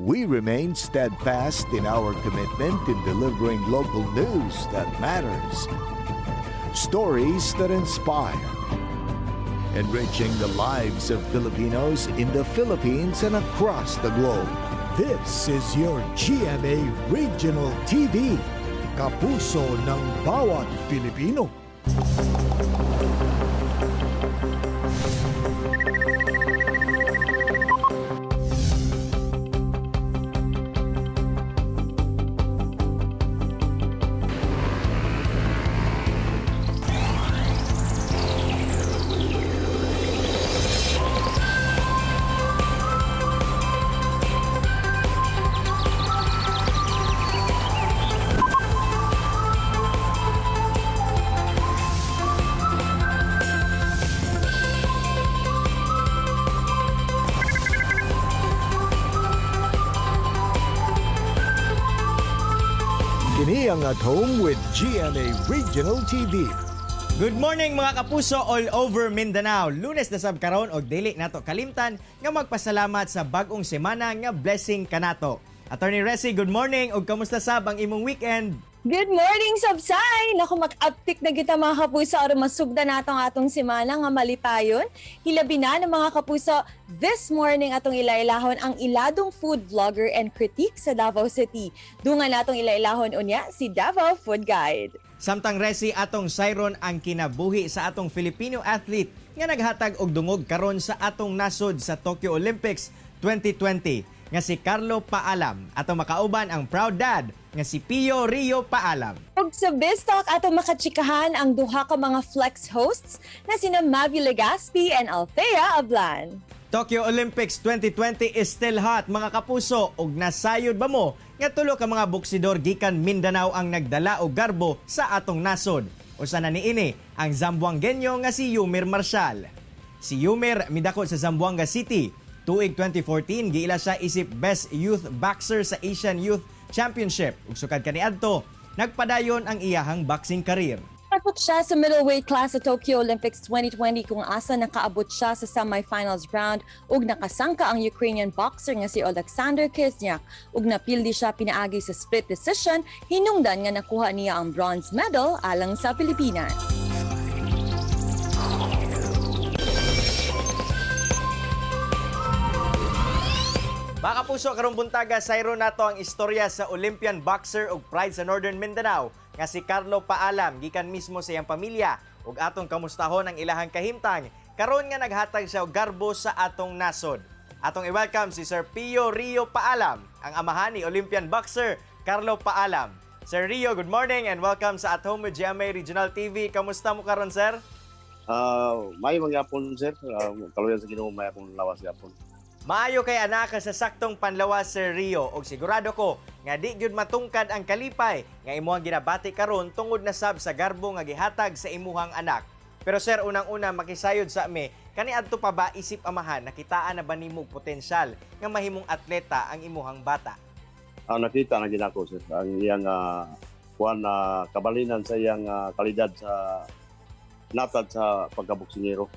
We remain steadfast in our commitment in delivering local news that matters, stories that inspire, enriching the lives of Filipinos in the Philippines and across the globe. This is your GMA Regional TV. Kapuso ng bawat Pilipino. Kini ang At Home with GMA Regional TV. Good morning, mga kapuso all over Mindanao. Lunes na sab karon og dili nato kalimtan nga magpasalamat sa bag-ong semana nga blessing kanato. Attorney Resi, good morning ug kamusta sab ang imong weekend? Good morning, Sabsay! Naku, mag-uptick na kita, mga kapuso, aron masugda nato ang atong semana nga malipayon. Hilabi na ng mga kapuso, this morning atong ilailahon ang iladong food vlogger and critique sa Davao City. Dungan natong ilailahon unya si Davao Food Guide. Samtang Resi, atong sayron ang kinabuhi sa atong Filipino athlete nga naghatag og dungog karon sa atong nasod sa Tokyo Olympics 2020 nga si Carlo Paalam. Atong makauban ang proud dad nga si Pio Rio Paalam. Ug sa BizTalk, atong makatsikahan ang duha ka mga flex hosts na sina Mavi Legaspi and Althea Ablan. Tokyo Olympics 2020 is still hot, mga kapuso, ug nasayod ba mo nga tulo ka mga boksidor gikan Mindanao ang nagdala og garbo sa atong nasod? Usa na niini ang Zamboangueño nga si Eumir Marcial. Si Eumir midako sa Zamboanga City. Tuig 2014 giila siya isip Best Youth Boxer sa Asian Youth Championship ug sukad kaniadto nagpadayon ang iyahang boxing career. Pasok siya sa middleweight class sa Tokyo Olympics 2020 kung asa nakaabot siya sa semifinals round ug nakasangka ang Ukrainian boxer nga si Alexander Kisnyak ug napildi siya pinaagi sa split decision, hinungdan nga nakuha niya ang bronze medal alang sa Pilipinas. Mga kapuso, karong buntaga, sayro nato ang istorya sa Olympian boxer ug pride sa Northern Mindanao nga si Carlo Paalam gikan mismo sa iyang pamilya ug atong kamustahon ang ilahang kahimtang karon nga naghatag siya og garbo sa atong nasod. Atong i-welcome si Sir Pio Rio Paalam, ang amahan ni Olympian boxer Carlo Paalam. Sir Rio, good morning and welcome sa At Home with GMA Regional TV. Kamusta mo karon, sir? May mangyapon, sir. Kaluyan sa Ginoo, may akong lawas yapon. Maayo kay anak sa saktong panlawas, Sir Rio, og sigurado ko nga di gyud matungkad ang kalipay nga imuhang ginabati karon tungod na sab sa garbo nga gihatag sa imuhang anak. Pero sir, unang-una makisayod sa mi, kaniadto pa ba isip amahan nakitaan na ba nimo og potensyal nga mahimong atleta ang imuhang bata? Ang nakita na ginako, sir, ang iyang kuan na kabalinan sa iyang kalidad sa natad sa pagkaboksingero.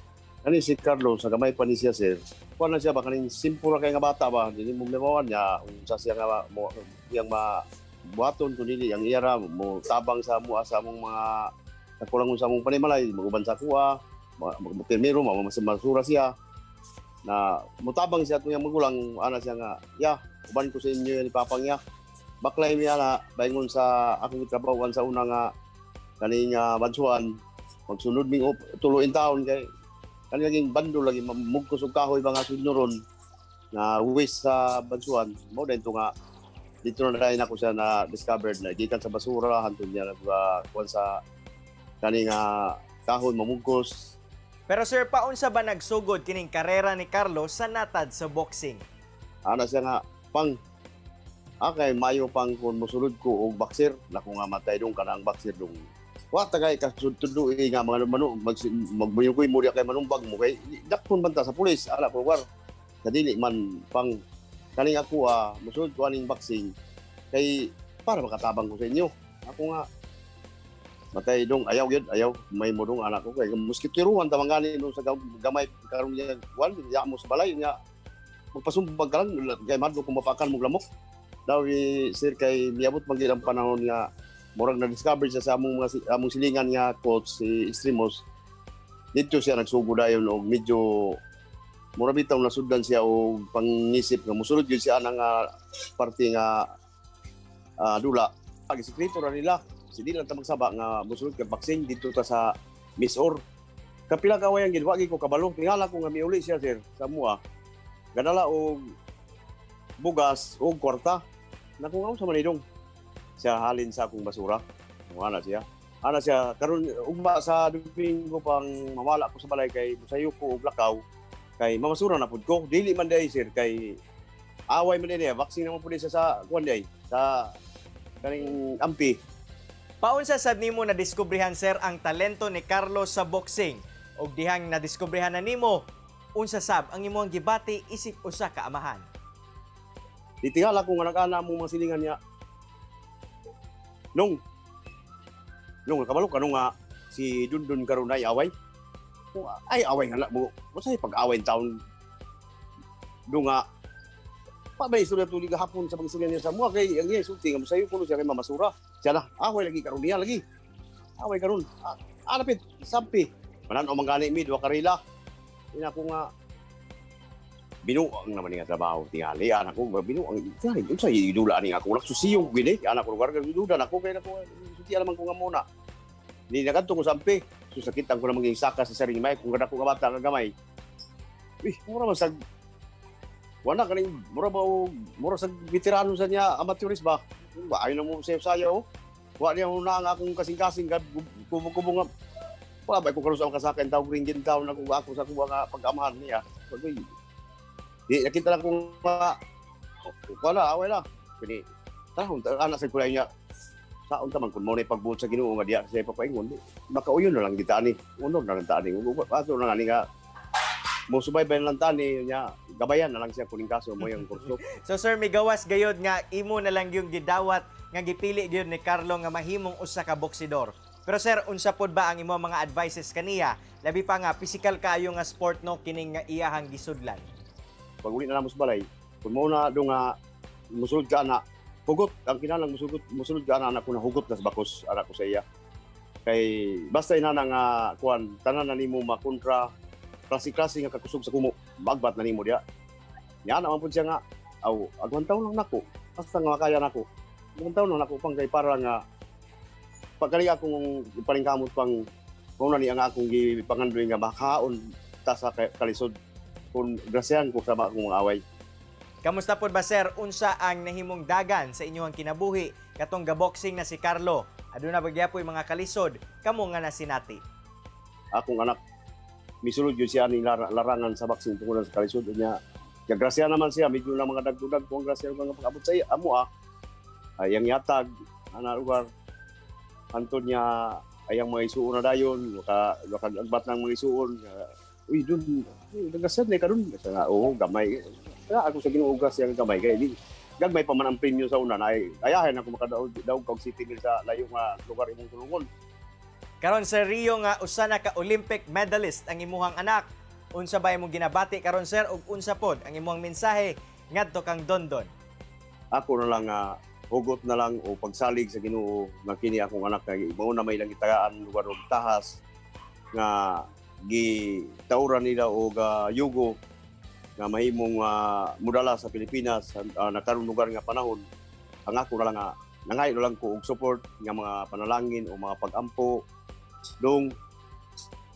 Kani si Carlo sa gamay pa ni siya, sir. Kuan na siya ba, kaning simple ra kay nga bata ba, dili mo memoan niya unsa siya nga mo iyang ma buhaton kun dili ang iya ra mo tabang sa mua sa among mga kakulangon sa among panimalay, maguban sa kuha, primero masura siya na mutabang siya atong iyang magulang. Ana siya nga, ya, uban ko sa inyo ni papang ya, baklay niya na bayngon sa akong trabahoan sa una nga kaning bansuan, magsunod ming tulo in taon kay kani laging bando lagi mamugkos og kahoy mga sunuron nga waste sa bansuan mo. Dito nga dito na dahil ako siya na discovered na gikan sa basura hantod niya nag kuan sa kaning kahoy mamugkos. Pero sir, paunsa ba nagsugod kining karera ni Carlo sa natad sa boxing? Ana siya nga, pang kay mayo pang kung mosulod ko og boxer. Nako nga matay dong, kanang boxer dong, wa ta kay kasudtudo nga mga manu mag magbuyukoy mo kay manumbag mo kay dakpon banta sa pulis ala ko war sa dili man pang kaning ako mosulod ko aning boxing kay para makatabang ko sa inyo. Ako nga matay dong, ayaw gyud, ayaw may mo dong anak ko kay muskitiruhan ta gani no sa gamay karon niya kuan ya mo sa balay niya. Magpasumbag ka lang kay madlo kung mapakan mo lamok. Daw sir, kay miabot man gyud ang panahon nga murag na discover siya sa among mga among silingan nga coach, si Extremos. Dito siya nagsugo dayon og medyo mura bitaw nasudlan siya og pangisip nga musulod gyud siya anang parte nga dula. Ag sekreto ra nila. Si di lang ta magsaba nga musulod ka boxing dito ta sa Miss Or. Kapila ka away ang gid, wa ko kabalo. Tingala ko nga miuli siya, sir, sa mua. Gadala og bugas og kwarta. Naku, nga sa manidong. Siya halin sa akong basura. Ana siya. Ana siya karon ugma sa Domingo pang mawala ko sa balay kay musayo ko og lakaw kay mamasura na pud ko. Dili man day, sir, kay away man day, vaccine naman pud siya sa kuan day sa kaning ampi. Paunsa sad nimo na diskubrihan, sir, ang talento ni Carlos sa boxing? Og dihang nadiskubrehan na nimo, unsa sab ang imong gibati isip usa ka amahan? Di tingala ko nga nag-ana mo mga silingan niya. Nung nung kabalo ka nung nga si Dundun karon ay away. Kung ay away nga na mo, usay pag-away taon do nga pa ba istorya tuli gahapon sa pagsulyan niya sa mua kay ang iya sulti nga mosayo kuno siya kay mamasura. Siya na away lagi karon niya lagi. Away karon. Ah, lapit sampi. Manan o mangani mi duha karila. Ina ko nga binuang naman nga trabaho tingali anak ko binuang tingali unsa idula ani ako nagsusiyong gini anak ko lugar duda nako kay nako sulti naman ko nga muna di nagadto ko sampi susakitan ko namang saka sa sarili may kung gada ko nga bata nga gamay. Uy, mura man sag wala kaning mura ba o mura sa veterano sa niya amateurist ba ba ayo na mo sayo sayo wa niya una ang akong kasing-kasing kubo-kubo nga wala ba ko karon sa kasakan tawag ringin taon ako ako sa kuha nga pag-amahan niya. Pag di nakita lang kung wala away la kini tahon anak sa kulay niya saon ta man kun mo na pagbuot sa Ginoo nga diya sa papaingon makauyon na lang kita ani unod na lang ta ani ato na nga ni nga mo subaybay na lang ta ni nya gabayan na lang siya kuning kaso mo yung kurso. So sir, migawas gayod nga imo na lang yung gidawat nga gipili gyud ni Carlo nga mahimong usa ka boksidor. Pero sir, unsa pod ba ang imo mga advices kaniya? Labi pa nga physical kaayo nga sport no kining nga iyahang gisudlan. Pag uli na namo sa balay kun mo na do nga musulod ka na hugot ang kinahanglan musulod musulod ka na anak ko na hugot na sa bakos anak ko sa iya kay basta ina na nga kuan tanan na nimo makontra klase-klase nga kakusog sa kumo magbat na nimo diya nya naman pud siya nga aw agwantaw lang nako basta nga makaya nako agwantaw lang nako pang kay para nga pagkali akong ipalingkamot pang mao na ni ang akong gipangandoy nga makaon ta sa kalisod kung grasyahan ko sa akong mga away. Kamusta pod ba, sir? Unsa ang nahimong dagan sa inyong kinabuhi katong gaboxing na si Carlo? Aduna ba gyapoy mga kalisod kamo nga nasinati? Akong anak misulod yun siya ning larangan sa boxing tungod sa kalisod niya. Grasya naman siya, medyo na mga dagdudag ko ang grasya nga pag-abot sa iya amo ah. Ay ang yatag ana lugar antod niya ayang mga isuon na dayon maka maka ng mga isuon. Uy dun naggrasya ni karon sa nga oo gamay. Kaya ako sa Ginoo grasya nga gamay kay di gagmay pa man ang premyo sa una na ay ayahin ako makadaog daog kog city mil sa layo nga lugar imong tulungon. Karon, Sir Rio, nga usa na ka Olympic medalist ang imuhang anak. Unsa ba imong ginabati karon, sir, ug unsa pod ang imong mensahe ngadto kang Dondon? Ako na lang nga hugot na lang o pagsalig sa Ginoo nga kini akong anak kay mao na may lang gitagaan lugar og tahas nga gitawran nila og yugo nga mahimong mudala sa Pilipinas na karon lugar nga panahon. Ang ako na lang nga nangayo na lang ko og support nga mga panalangin o mga pag-ampo dong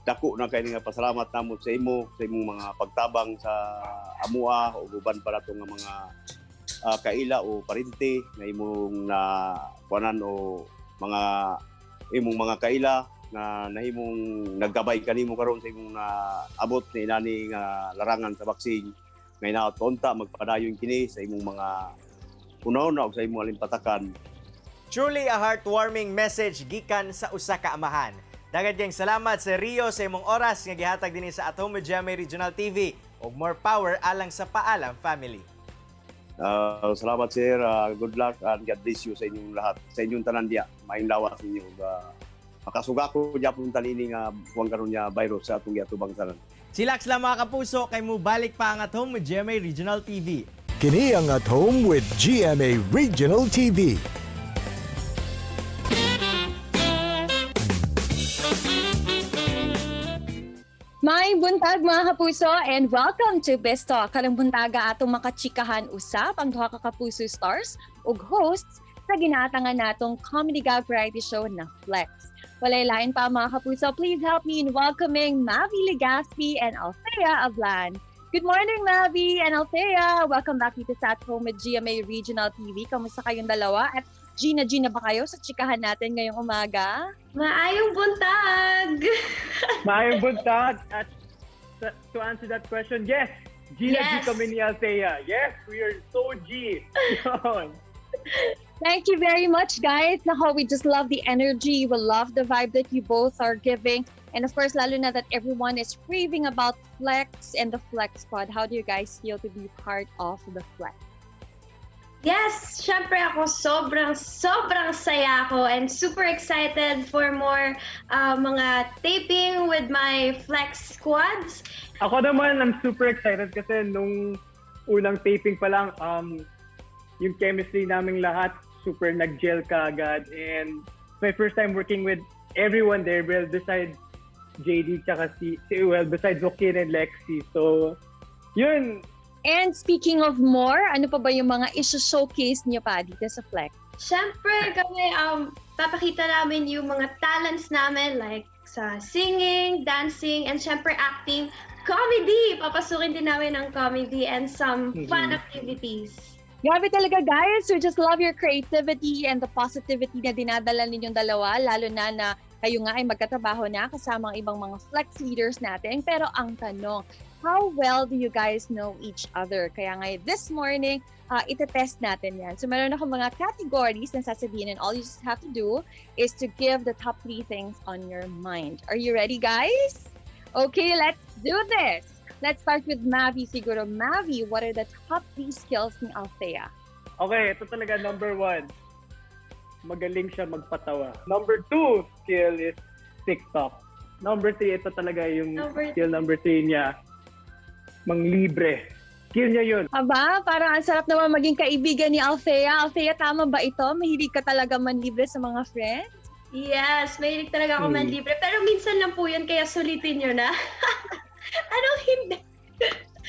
dako na kay nga pasalamat namo sa imo sa imong mga pagtabang sa amua ug uban pa nato nga mga kaila o parente na imong na kuanan o mga imong mga kaila na nahimong naggabay kanimo karon sa imong na abot ni inani nga larangan sa boxing nga inaot unta magpadayon kini sa imong mga una-una ug sa imong alimpatakan. Truly a heartwarming message gikan sa usa ka amahan. Daghang kayong salamat, Sir Rio, sa imong oras nga gihatag dinhi sa At Home with GMA Regional TV ug more power alang sa Paalam family. Salamat, sir. Good luck and God bless you sa inyong lahat. Sa inyong tanan diya. Maayong lawas ninyo. Makasuga ko gyapon tanini nga kuwang karon niya virus sa atong giatubang tanan. Chillax lang, mga kapuso, kay mubalik pa ang At Home with GMA Regional TV. Kini ang At Home with GMA Regional TV. Maayong buntag, mga kapuso, and welcome to Best Talk. Karong buntaga, atong makachikahan usap ang duha ka kapuso stars ug hosts sa ginatangan natong comedy gag variety show na Flex. Walay lain pa, mga kapuso, please help me in welcoming Mavy Legaspi and Althea Ablan. Good morning, Mavy and Althea! Welcome back dito sa At Home with GMA Regional TV. Kamusta kayong dalawa? At Gina Gina ba kayo sa chikahan natin ngayong umaga? Maayong buntag! Maayong buntag. At to answer that question, yes! Gina G kami ni Althea. Yes, we are so G. Yun. Thank you very much, guys. Nako, we just love the energy. We love the vibe that you both are giving. And of course, lalo na that everyone is raving about Flex and the Flex Squad. How do you guys feel to be part of the Flex? Yes, syempre ako sobrang sobrang saya ako and super excited for more mga taping with my Flex squads. Ako naman, I'm super excited kasi nung unang taping pa lang, yung chemistry naming lahat, super nag-gel kaagad. And it's my first time working with everyone there, well, besides JD tsaka si well, besides Joaquin and Lexi. So, yun. And speaking of more, ano pa ba yung mga iso-showcase niyo pa dito sa Flex? Syempre kami, papakita namin yung mga talents namin like sa singing, dancing, and syempre acting, comedy! Papasukin din namin ang comedy and some fun activities. Grabe talaga, guys. We just love your creativity and the positivity na dinadala ninyong dalawa, lalo na na kayo nga ay magkatrabaho na kasama ang ibang mga Flex leaders natin. Pero ang tanong, how well do you guys know each other? Kaya nga this morning, itetest natin yan. So meron ako mga categories na sasabihin and all you just have to do is to give the top three things on your mind. Are you ready, guys? Okay, let's do this! Let's start with Mavy siguro. Mavy, what are the top three skills ni Althea? Okay, ito talaga number one. Magaling siya magpatawa. Number two skill is TikTok. Number three, ito talaga yung Number skill number three niya. Manglibre. Skill niya yun. Aba, parang ang sarap naman maging kaibigan ni Althea. Althea, tama ba ito? Mahilig ka talaga manlibre sa mga friends? Yes, mahilig talaga ako manlibre. Pero minsan lang po yun, kaya sulitin nyo na. Anong hindi?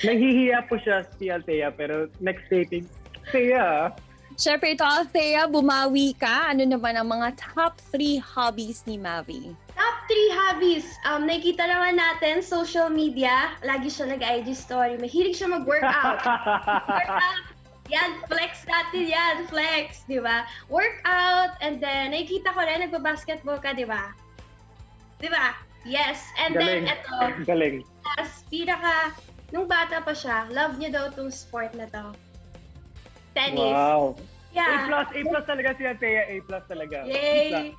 Nahihiya po siya si Althea, pero next taping, Thea. Siyempre ito, Althea, bumawi ka. Ano naman ang mga top three hobbies ni Mavy? Top three hobbies. Nakikita naman natin, social media. Lagi siya nag-IG story. Mahilig siya mag-workout. Workout. Yan, flex natin yan. Flex, di ba? Workout, and then, nakikita ko rin, nagba-basketball ka, di ba? Di ba? Yes. And then, Galing. eto, Galing. tas, pinaka, nung bata pa siya, love niya daw tong sport na to. Tennis. Wow. Yeah. A plus, A plus talaga si Althea. A plus talaga. Yay!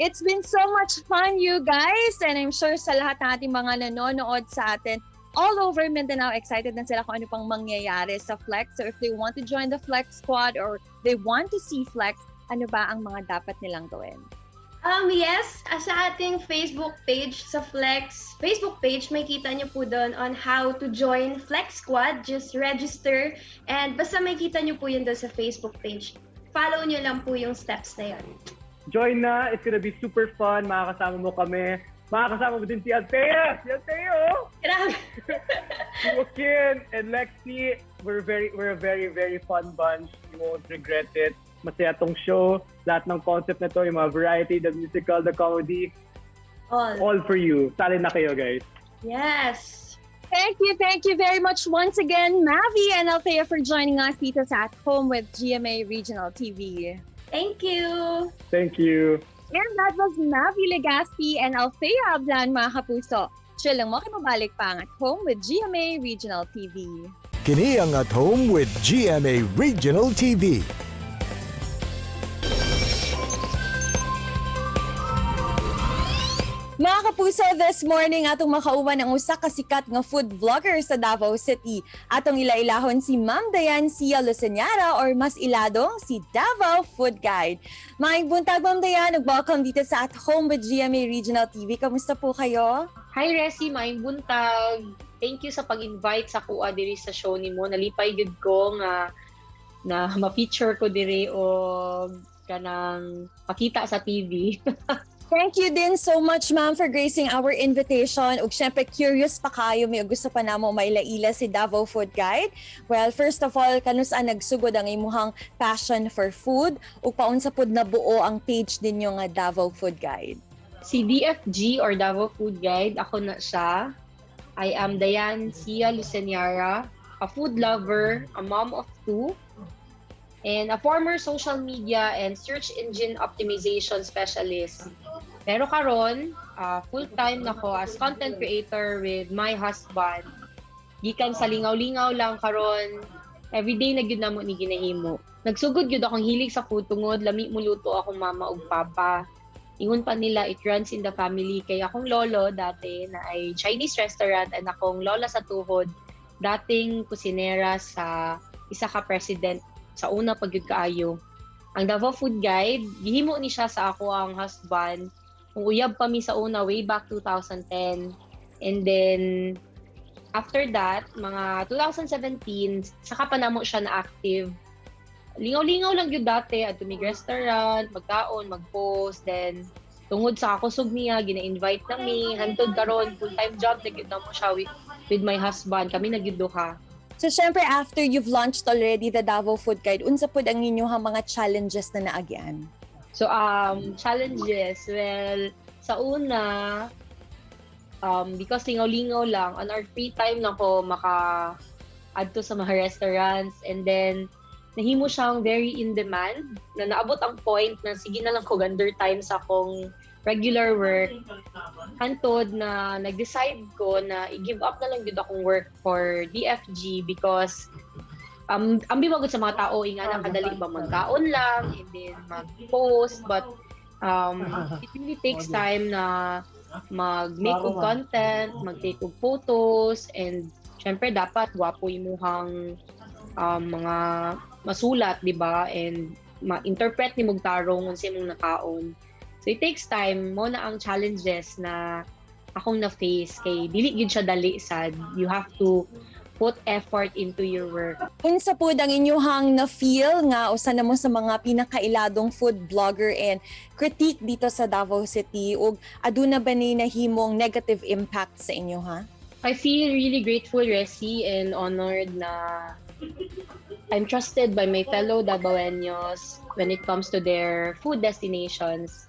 It's been so much fun, you guys. And I'm sure sa lahat ng ating mga nanonood sa atin all over Mindanao, excited na sila kung ano pang mangyayari sa Flex. So if they want to join the Flex Squad or they want to see Flex, ano ba ang mga dapat nilang gawin? Yes, sa ating Facebook page, sa Flex Facebook page, makita niyo po doon on how to join Flex Squad. Just register and basta makita niyo po yun doon sa Facebook page. Follow niyo lang po yung steps na yun. Join na. It's gonna be super fun. Makakasama mo kami. Makakasama mo din si Althea. Si Althea, oh! Grabe! Si Joaquin and Lexi. We're a very, very fun bunch. You won't regret it. Masaya tong show. Lahat ng concept na to, yung mga variety, the musical, the comedy, All. all for you. Sali na kayo, guys. Yes! Thank you very much once again, Mavy and Althea, for joining us dito sa At Home with GMA Regional TV. Thank you! Thank you. And that was Mavy Legaspi and Althea Ablan, mga kapuso. Chill lang mo, kay mabalik pa ang At Home with GMA Regional TV. Kini ang At Home with GMA Regional TV. Mga kapuso, this morning atong makauban ang usa ka sikat nga food vlogger sa Davao City. Atong ilailahon si Ma'am Dayan Sia Luceñara or mas iladong si Davao Food Guide. Maayong buntag, Ma'am Dayan, ug welcome dito sa At Home with GMA Regional TV. Kamusta po kayo? Hi Resi, maayong buntag. Thank you sa pag-invite sa akoa diri sa show nimo. Nalipay gyud ko nga na ma-feature ko diri o kanang pakita sa TV. Thank you din so much, ma'am, for gracing our invitation. Ug syempre, curious pa kaayo mi ug gusto pa namo maila-ila si Davao Food Guide. Well, first of all, kanus-a nagsugod ang imuhang passion for food ug paunsa pud nabuo ang page ninyo nga Davao Food Guide? Si DFG or Davao Food Guide, ako na siya. I am Diane Sia Luceniara, a food lover, a mom of two, and a former social media and search engine optimization specialist. Pero karon, full-time na ko as content creator with my husband. Gikan sa lingaw-lingaw lang karon, everyday na gyud namo ni ginahimo. Nagsugod gyud akong hilig sa food tungod lami mo luto akong mama ug papa. Ingon pa nila, it runs in the family, kay akong lolo dati na ay Chinese restaurant and akong lola sa tuhod dating kusinera sa isa ka president sa una pa gyud kaayo. Ang Davao Food Guide, gihimo ni siya sa akoang husband kung uyab pa mi sa una way back 2010. And then after that, mga 2017, saka pa namo siya na active. Lingaw-lingaw lang gyud dati adto mig restaurant, magkaon, mag-post, then tungod sa kusog niya, gina-invite na mi hantod karon full-time job na gyud namo siya with my husband. Kami na gyud duha. So syempre, after you've launched already the Davao Food Guide, unsa pud ang inyong mga challenges na naagian? So challenges, well, sa una, because lingaw-lingaw lang, on our free time na ko maka adto sa mga restaurants, and then nahimo siyang very in demand na naabot ang point na sige na lang ko under time sa akong regular work hantod na nag-decide ko na i-give up na lang gyud akong work for DFG because ambi magud sa mga tao, ingana kadali ba magkaon lang and then mag-post, but it really takes time na mag-make og content, mag-take og photos, and syempre dapat gwapo imuhang mga masulat, di ba? And ma-interpret ni mong tarong unsa imong nakaon. So it takes time. Mao na ang challenges na akong na-face kay dili gyud siya dali sad. You have to put effort into your work. Unsa pud ang inyuhang na-feel nga usa na mo sa mga pinakailadong food blogger and critique dito sa Davao City ug aduna ba ni nahimong negative impact sa inyo ha? I feel really grateful, Resi, and honored na I'm trusted by my fellow Davaoenos when it comes to their food destinations.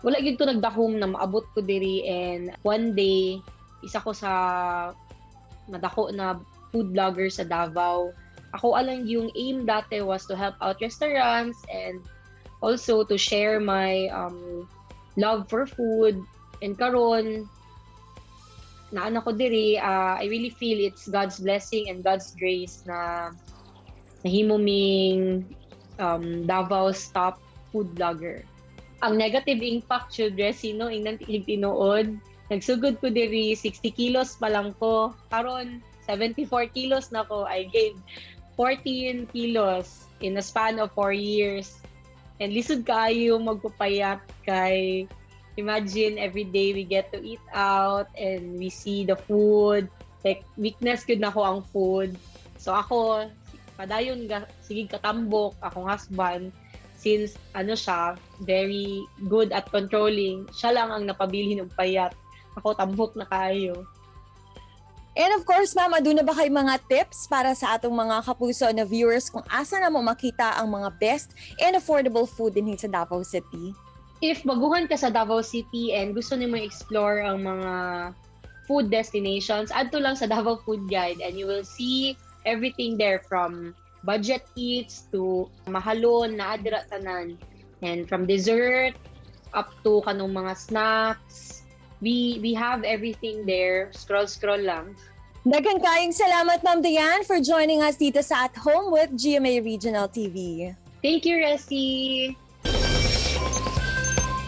Wala gyud ko nagdahom na maabot ko diri and one day isa ko sa madako na food blogger sa Davao. Ako alang yung aim dati was to help out restaurants and also to share my love for food. And karon naa ko diri, I really feel it's God's blessing and God's grace na nahimo ming Davao's top food blogger. Ang negative impact jud, sino ingnan tinuod. Nagsugod ko diri, 60 kilos pa lang ko. Karon 74 kilos na ko. I gained 14 kilos in a span of 4 years. And lisod kaayo magpapayat kay imagine every day we get to eat out and we see the food. Like, weakness gud nako ang food. So ako, padayon ga, sige katambok akong husband, since ano siya, very good at controlling, siya lang ang napabilin og payat. Ako, tambok na kaayo. And of course, ma'am, aduna ba kay mga tips para sa atong mga kapuso na viewers kung asa na mo makita ang mga best and affordable food dinhi sa Davao City? If baguhan ka sa Davao City and gusto nimo explore ang mga food destinations, adto lang sa Davao Food Guide and you will see everything there, from budget eats to mahalon na adira tanan. And from dessert up to kanong mga snacks, we have everything there. Scroll scroll lang. Daghan kayong salamat, Ma'am Diane, for joining us dito sa At Home with GMA Regional TV. Thank you, Resi.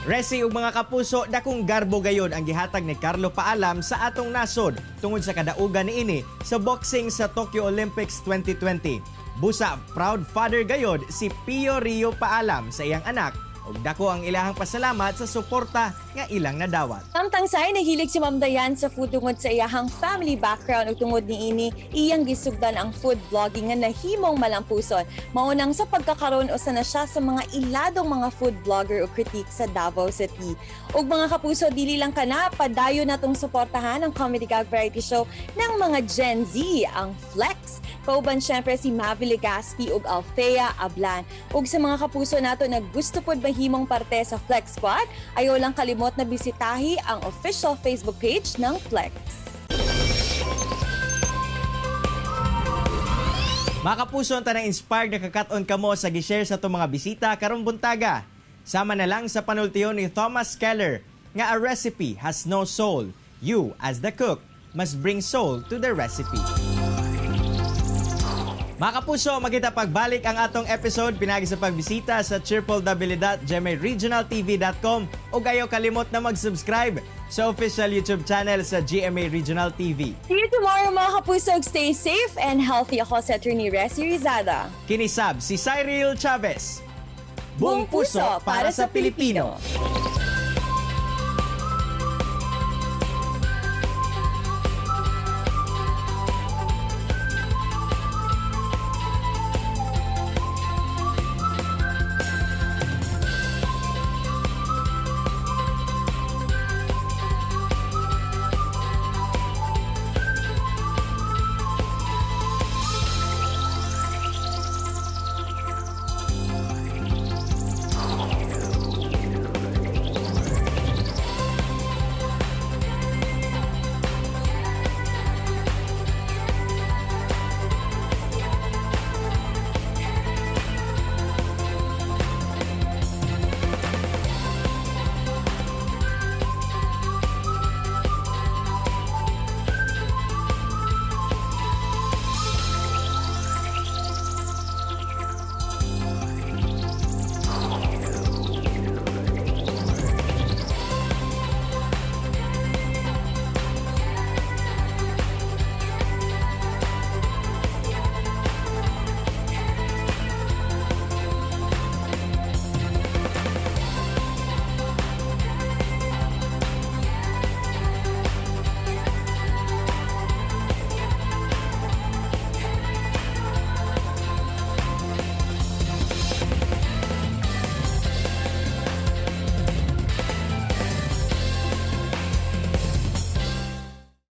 Resi ug mga kapuso, dakong garbo gayon ang gihatag ni Carlo Paalam sa atong nasod tungod sa kadaugan niini sa boxing sa Tokyo Olympics 2020. Busa, proud father gayod si Pio Rio Paalam sa iyang anak ug Ug dako ang ilahang pasalamat sa suporta nga ilang nadawat. Samtang say nahilig si Ma'am Dayan sa food tungod sa iyahang family background ug tungod niini iyang gisugdan ang food vlogging nga nahimong malampuson. Maunang sa pagkakaroon usa na siya sa mga iladong mga food vlogger o critique sa Davao City. Ug mga kapuso, dili lang kana, padayon natong suportahan ang comedy gag variety show ng mga Gen Z, ang Flex. Kauban syempre si Mavi Legaspi ug Althea Ablan. Ug sa mga kapuso nato na gusto pod mahimong parte sa Flex Squad, ayaw lang kalimot na bisitahi ang official Facebook page ng Flex. Mga kapuso, ang tanang inspired na kakaton kamo sa gishare sa itong mga bisita karong buntaga. Sama na lang sa panultiyon ni Thomas Keller nga a recipe has no soul. You, as the cook, must bring soul to the recipe. Mga kapuso, makita pagbalik ang atong episode pinagi sa pagbisita sa www.gmaregionaltv.com o ayaw kalimot na mag-subscribe sa official YouTube channel sa GMA Regional TV. See you tomorrow, mga kapuso. Stay safe and healthy. Ako si Attorney Resi Rizada. Kinisab si Cyril Chavez. Buong puso para sa Pilipino.